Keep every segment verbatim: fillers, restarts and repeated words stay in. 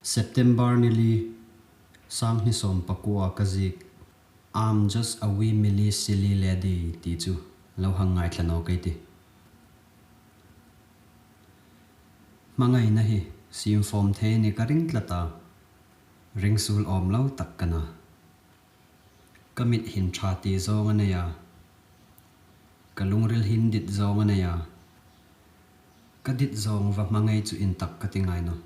September ni li, sang hni sawm pakua ka ziek, "I'm just a wee millie silly lady" ti chu lo hang ngaithla nawk ei tih. Hmangaina hi siemfawm thei ni ka ring tlat a, ring suol awm lo tak ka na. Ka mit hin ṭha ti zawng a nei a, ka lungril hin dit zawng a nei a, ka dit zawng va hmangai chu intak ka ti ngai nawh.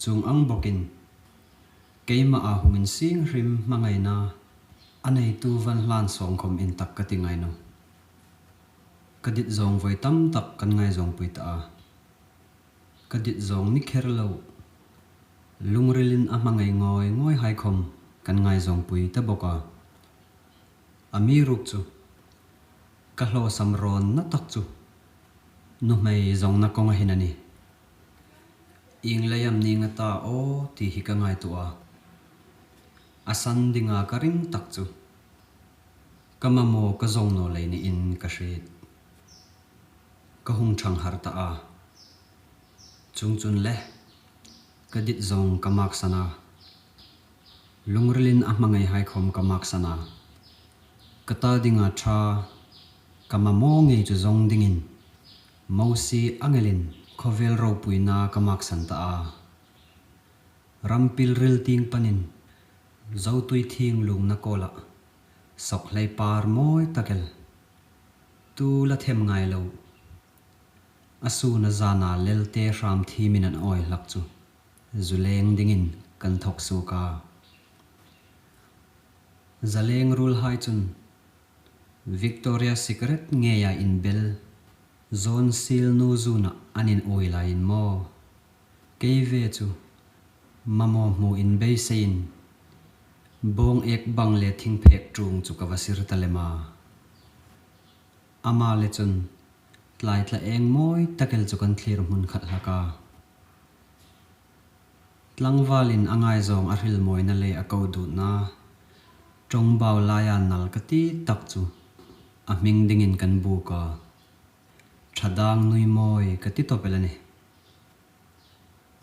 Chuong ang bawkin, keima a hung insing hrim hmangaina a neitu van hlan sawng khawm intak ka ti ngai nawh. Ka dit zawng voi tam tak kan ngaizawngpui ta a. Ka dit zawng ni kher lo, lungrilin a hmangai ngawi ngawi hai khawm kan ngaizawngpui ta bawk a. Amiruokchu, ka hlawsam rawnna tak chu nuhmei zawngna kawnga hin a nih. Ieng lei am ning a ta aw ti hi ka ngaituo a. A san dinga ka ring tak chu ka mamaw ka zawng naw lei niin ka hriet. Ka hung ṭhang har ta a. Chuongchun le, ka dit zawng ka maksan a, lungrilin a hmangai hai khawm ka maksan a. Ka ta dinga ṭha, ka mamaw ngei chu zawng dingin Mosie angelin khawvel ropuina ka maksan ta a. Ram pilril tieng panin Zotui thing lungna kawla sawk hlei par mawi tak el, tu la them ngai lo, a sun a zana lelte hram thimin an awi hlak chu zu leng dingin kan thawk suok a. Zaleng ruolhai chun Victoria Secret ngeia inbel zawn silnu zuna an inui laiin maw, kei ve chu mamaw hmu inbeiseiin bawng ek bang le thingphek ṭung chu ka va sir ta lem a. Ama le chun tlai tla eng mawi tak el chu kan thlir hmun khat hlak a. Tlangvalin a ngaizawng a hril mawina le a ko dutna, ṭawngbau laia nal ka ti tak chu a hming dingin kan buk a. Ṭha dang nui mawi ka ti tawp el a nih.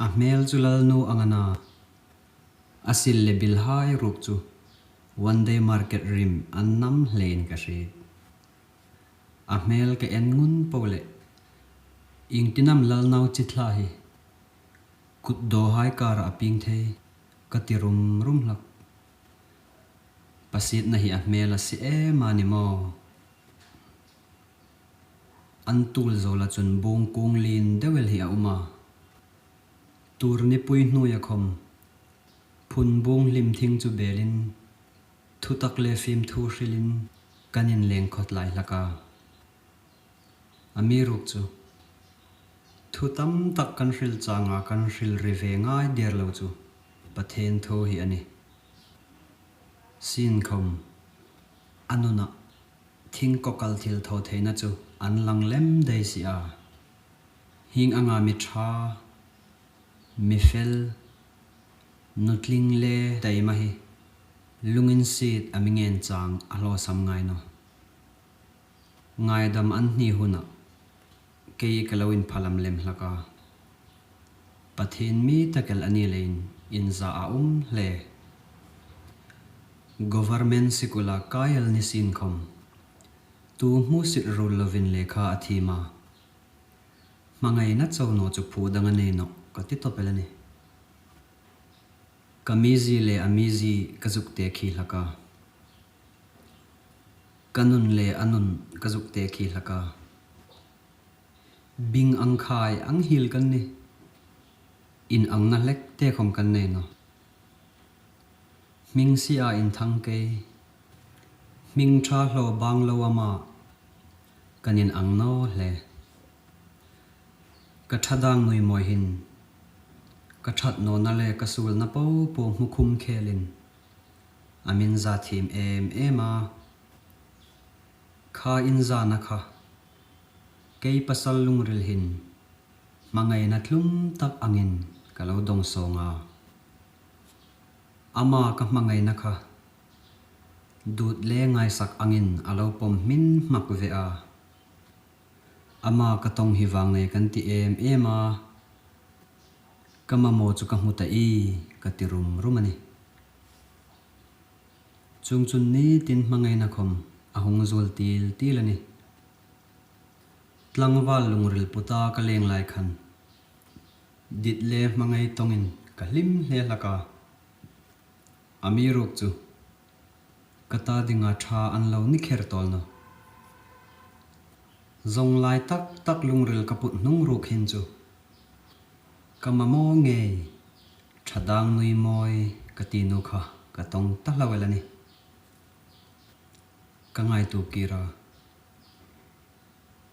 A hmel chu lalnu ang a na, a sil le bilhai ruok chu One Day Market rim an nam hlein ka hriet. A hmel ka en ngun po le, iengtin am lalnau chi thla hi kut dawhai kara a pieng thei ka ti rum rum hlak. Pasietna hi a hmel a sie em a ni maw? An tul zawla chun bung kung lien deu el hi a um a. Tur nipui hnuoia khawm phun bung hlim thing chu belin, thutak le fimthu hrilin kan inleng khawtlai hlak a. Amiruokchu, thu tam tak kan hril changa kan hril ri ve ngai der lo chu Pathien thu hi a nih. Sienkhawm, a nuna thingkawkal thilthawtheina chu an lang lem dai si a. Hieng anga mi ṭha, mi fel, nutling le taima hi lunginsiet a mi ngen chang a hlawsam ngai nawh. Ngaidam an hni huna kei ka lo inphalam lem hlak a. Pathien mi tak el a ni leiin inza a um hle. Government sikula kai el ni sienkhawm, tu hmusit ruol lovin lekha a thiem a. Hmangaina chau naw chu phu dang a nei nawh ka ti tawp el a nih. Ka mizie le a mizie ka zuk te khi hlak a. Ka nun le a nun ka zuk te khi hlak a. Bing ang khai ang hiel kan nih. Inangna hlek te khawm kan nei nawh. Hming sia inthang kei, hming ṭha hlaw bang lo ama kan inang naw hle. Ka ṭha dang nui mawi hin, ka ṭhat nawna le ka suolna po po hmu khum khelin a min za thiem em em a. Kha inzana kha kei pasal lungril hin hmangaina tlum tak angin ka lo dawngsawng a. Ama ka hmangaina kha dut le ngaisak angin a lo pawm hmin hmak ve a. Ama ka tawng hi vang nei kan ti em em a. Ka mamaw chu ka hmu ta ie, ka ti rum rum a nih. Chuongchun ni tin hmangaina khawm a hung zuol til til a nih. Tlangval lungril puta ka leng lai khan dit le hmangai tawngin ka hlim hle hlak a. Amiruokchu ka ta dinga ṭha an lo ni kher tawl nawh. Zawng lai tak tak lungril ka put hnung ruok hin chu ka mamaw ngei, ṭha dang nui mawi ka ti nu kha ka tawng ta hlak el a nih. Ka ngaituo kir a,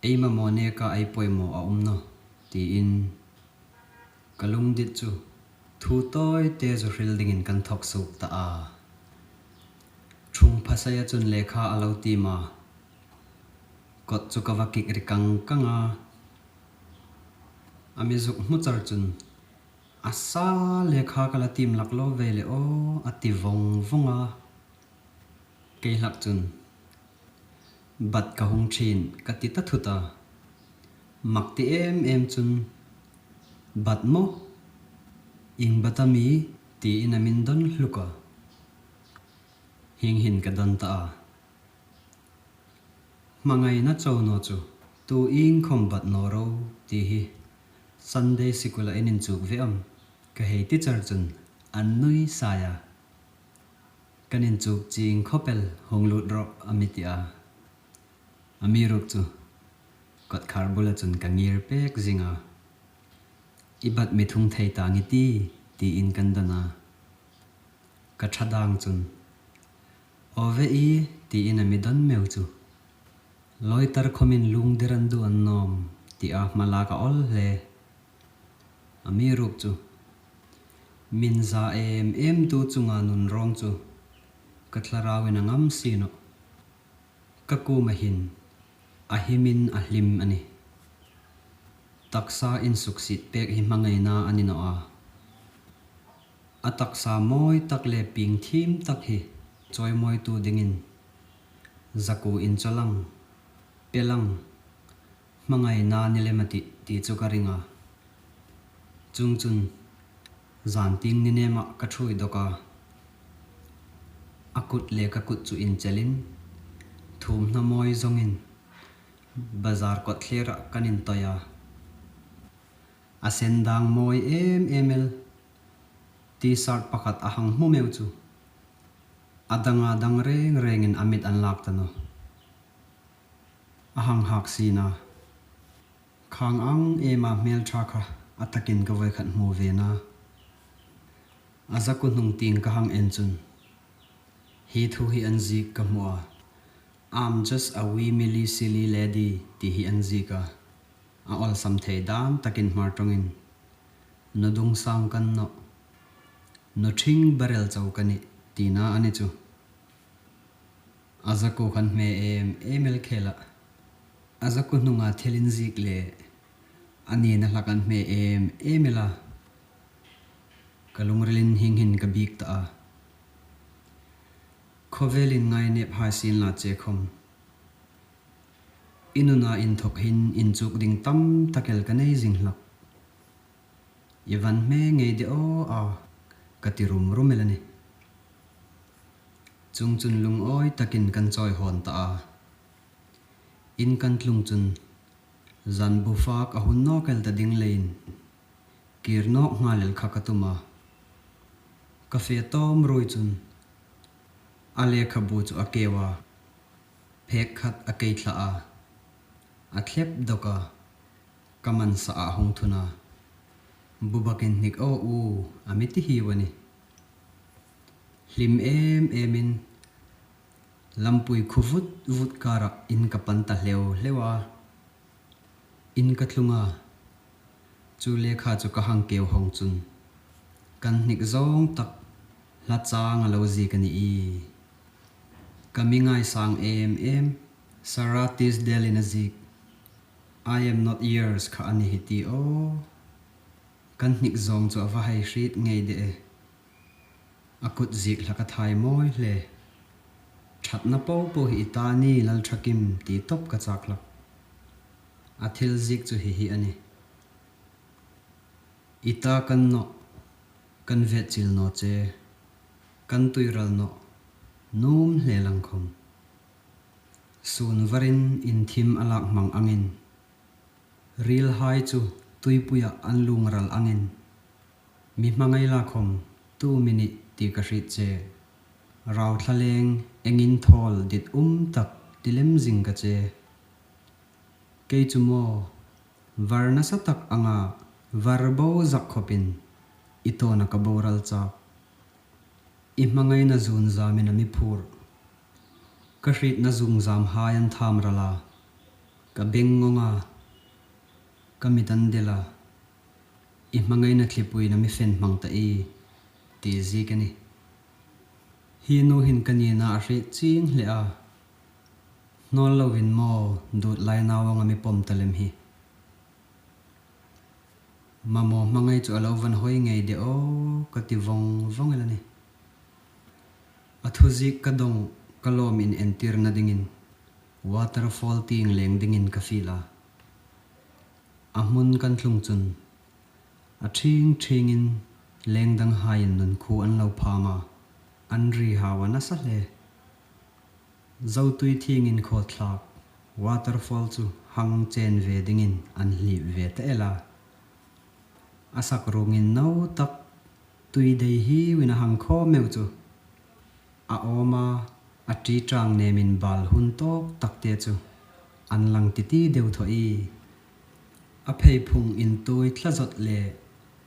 ei mamaw neka ei poimaw a um nawh, tiin ka lungdit chu thu tawite zu hril dingin kan thawk suok ta a. Ṭhung phasaia chun lekha a lo tiem a, kot chu ka va kik ri kang kang a. A mi zuk hmu char chun, "A sa, lekha ka la tiem lak lo ve le aw," a ti vawng vawng a. Kei hlak chun, "Bat ka hung ṭhin," ka ti ta thut a. Mak ti em em chun, "Bat maw? Ieng bat am i?" tiin a min dawn hluk a. Hieng hin ka dawn ta a. "Hmangaina chau naw chu, tu iengkhawm bat naw ro," ti hi Sunday sikula in inchuk ve am, ka hei ti char chun an nui sai a. Kan inchuk ching khawp el, "Hung lut rawh," a mi ti a. Amiruokchu kotkhar bula chun ka ngir pek zing a. "I bat mi thung thei ta nge ti," tiin kan dawn a. Ka ṭha dang chun, "Aw ve ie," tiin a mi dawn meu chu, "Lawitar khawmin lungdir an duh an nawm," tia hmalak a awl hle. Amiruokchu min za em em tu chunga nunrawng chu ka thlarauin a ngam si nawh. Ka kuoma hin a himin a hlim a nih. Taksa insuksiet pek hi hmangaina a ni naw a. A taksa mawi tak le pieng thiem tak hi chawimawitu dingin zakuo inchaw lang, pe lang, hmangaina ni lem a tih ti chu ka ring a. Chuongchun zantieng ni nema ka ṭhuoi dawk a. A kut le ka kut chu inchelin, thuomhnaw mawi zawngin bazar kawtthlerah kan intawi a. A sen dang mawi em em el T-shirt pakhat a hang hmu meu chu, a danga dang reng rengin a mit an lak ta nawh. A hang hak si a, khang ang ema hmel ṭha kha a takin ka voi khat hmu ve a. A zakuo hnung tieng ka hang en chun, hi thu hi an ziek ka hmu a, "I'm just a wee milly silly lady," ti hi an ziek a. A awlsam thei dan takin Hmar ṭawngin, "Nu dung sang ka ni nawh, nu ṭhing barrel chau ka nih," tina a ni chu. A zakuo khan hme em em el khela, a zakuo hnunga thil inziek le a nina hlak an hme em em el a. Ka lungrilin hieng hin ka biek ta a. Khawvelin ngainep hai sien la che khawm, i nuna inthawk hin inchuk ding tam tak el ka nei zing hlak. I van hme ngei de aw a, ka ti rum rum el a nih. Chuongchun lungawi takin kan chawi hawn ta a. In kan tlung chun, zan bu fak a hun nawk el ta ding leiin, kir nawk nghal el kha ka tum a. Ka fe tawm ruoi chun, a lekhabu chu a keu a, phek khat a kei thla a, a thlep dawk a, ka mansa a hung thun a. Bu bakin hnik aw u, a mi ti hiu a nih. Hlim em emin, lampui khu vut vut karah in ka pan ta hleu hleu a. In ka tlung a, chu lekha chu ka hang keu hawng chun, kan hnik zawng tak hla chang a lo ziek a ni ie. Ka mi ngaisang em em, Sarah Teasdale-in a ziek, "I am not yours" kha a ni hi ti aw. Kan hnik zawng chu a va hai hriet ngei de e. A kut ziek hlak a thai mawi hle. Ṭhatna po po hi i ta ni Lalṭhakim ti tawp ka chak hlak. A thil ziek chu hi hi a nih. I ta kan naw, kan vetchil naw che, kan tuiral naw, nuom hle lang khawm. Sun varin inthim a lak hmang angin, rilhai chu tuipuia an lungral angin, mi hmangai la khawm tu mi ni ti ka hriet che. Rau thlaleng engin thawl dit um tak ti lem zing ka che. Kei chu maw, var nasa tak anga var bo zak khawpin i tawna ka boral chak. I hmangaina zun zamin a mi phur. Ka hrietna zung zamhai an tham ral a, ka beng ngawng a, ka mit an del a, i hmangaina thlipuiin a mi fen hmang ta i ti ziek a nih. Hi nu hin ka nina a hriet chieng hle a. Hnawl loin maw, dut lai nau ang a mi pawm ta lem hi. Mamaw hmangai chu a lo van hawi ngei de aw, ka ti vawng vawng el a nih. A thu ziek ka dawng, ka lawm inentirna dingin waterfall tieng leng dingin ka fiel a. A hmun kan tlung chun a ṭhing ṭhingin leng danghaiin nun khu an lo pham a, an ri hau a nasa hle. Zotui thiengin khaw thlak waterfall chu hang chen ve dingin an hlip ve ta el a. A sak rungin no tak tui dei hiuin a hang khaw meu chu a awm a, a ṭi ṭang nemin bal hun tawk tak te chu an lang titi deu thaw i. A pheiphung intui thla zawt le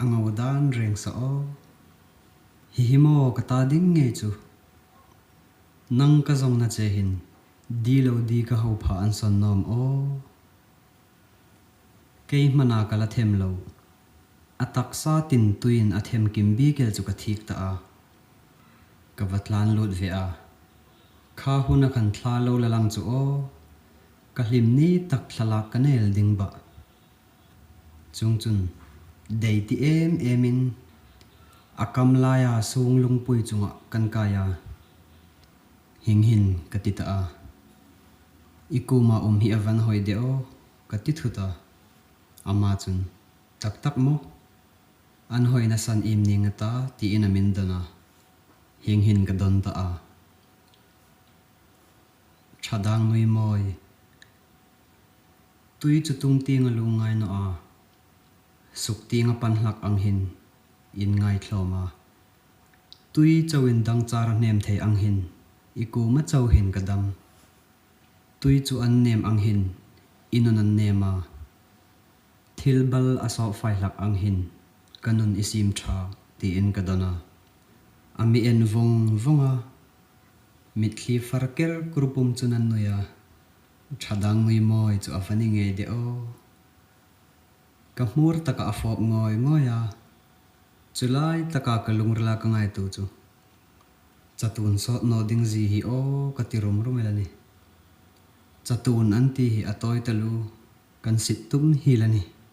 a ngo dan reng sa aw. Hi hi maw ka ta ding ngei chu. Nang ka zawngna che hin di lo di ka ho pha an sawn nawm aw. Kei hmana ka la them lo, a taksa tin tuiin a them kim bik el chu ka thik ta a. Ka va tlan lut ve a. Kha huna khan thla lo la lang chu aw, ka hlim ni tak thlalak ka nei el ding bah. Chuongchun dei ti em emin a kam laia sung lungpui chunga kan kai a. Hieng hin ka ti ta a. I kuoma um hi a van hawi de aw, ka ti thut a. Ama chun, tak tak maw, an hawina san iem ning a ta, tiin a min dawn a. Hieng hin ka dawn ta a. Ṭha dang nui mawi. Tui chu tung tieng a lung ngai naw a, suk tieng a pan hlak ang hin in ngai thlawm a. Tui chauin dangchar a hnem thei ang hin i kuoma chau hin ka dam. Tui chu an nem ang hin i nun an nem a. Thil bal a sawp fai hlak ang hin ka nun i siem ṭha, tiin ka dawn a. A mi en vawng vawng a, mitthli far ker kur pum chun an nui a. Ṭha dang nui mawi chu a va ni ngei de aw. Ka hmur taka a fawp ngawi ngawi a. Chu lai taka ka lungrila ka ngaituo chu chatuon sawt naw ding zie hi aw ka ti rum rum el a nih. Chatuon an ti hi a tawi taluo, kan sit tum hiel a nih.